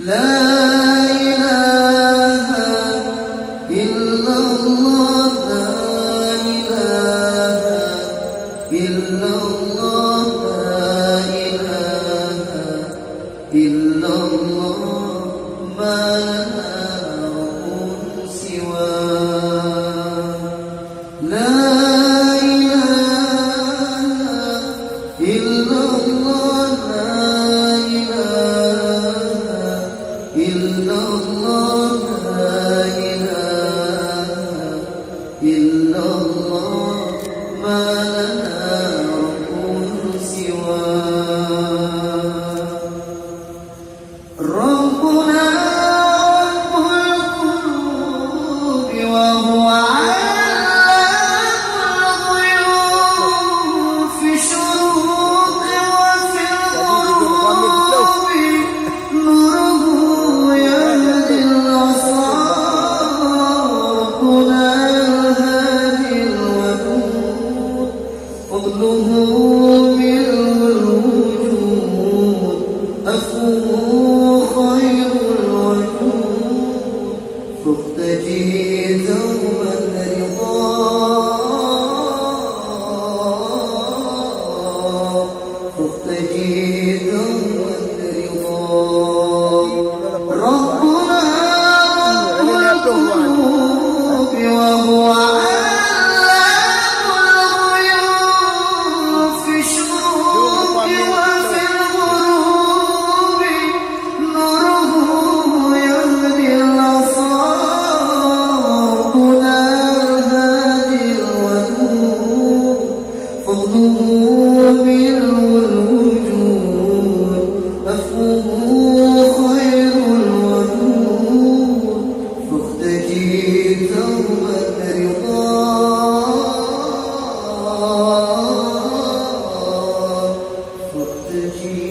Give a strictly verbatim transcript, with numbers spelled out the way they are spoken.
لا إله إلا الله، لا إله إلا الله، لا إله إلا الله، ما لنا رب سواه. لا إله إلا الله، لا إله إلا الله، لا إله إلا الله، ما لنا رب سواه. ربنا رب القلوب وهو علام الغيوب في الشروق وفي الغروب. نوره يهدي العصا، ربنا الهادي الودود. فضله ملء الوجود، عفوه خير الوجود. فاقتدي دوما رضاه، فاقتدي دوما رضاه. ربنا رب القلوب وهو علام الغيوب في الشروق وفي الغروب. نوره يهدي العصا، ربنا الهادي الودود. فضله ملء الوجود، عفوه خير الوجود. فاقتدي دوما رضاه، فاقتدي